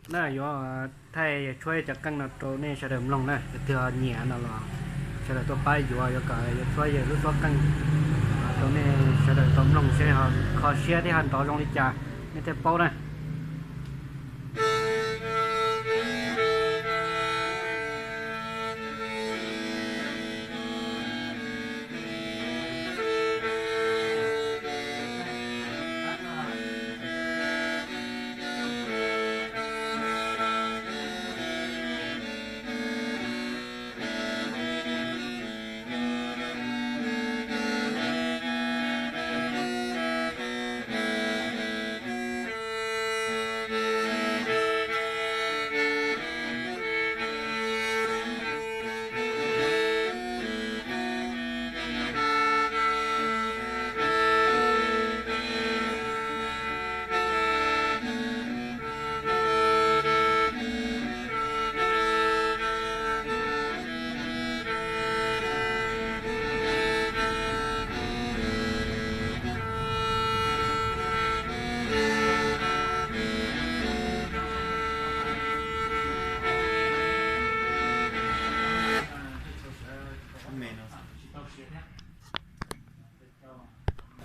Na yuav thaij tshuab cov qeej no rau nej sawv daws mloog na, yog twg nyiam no los sawv daws tuaj pab yuav, yuav kom yuav tshuab yawg lub suab qeej rau nej sawv daws tau mloog seb ho kho siab thiab ho nrov zoo li cas nej thiaj paub na.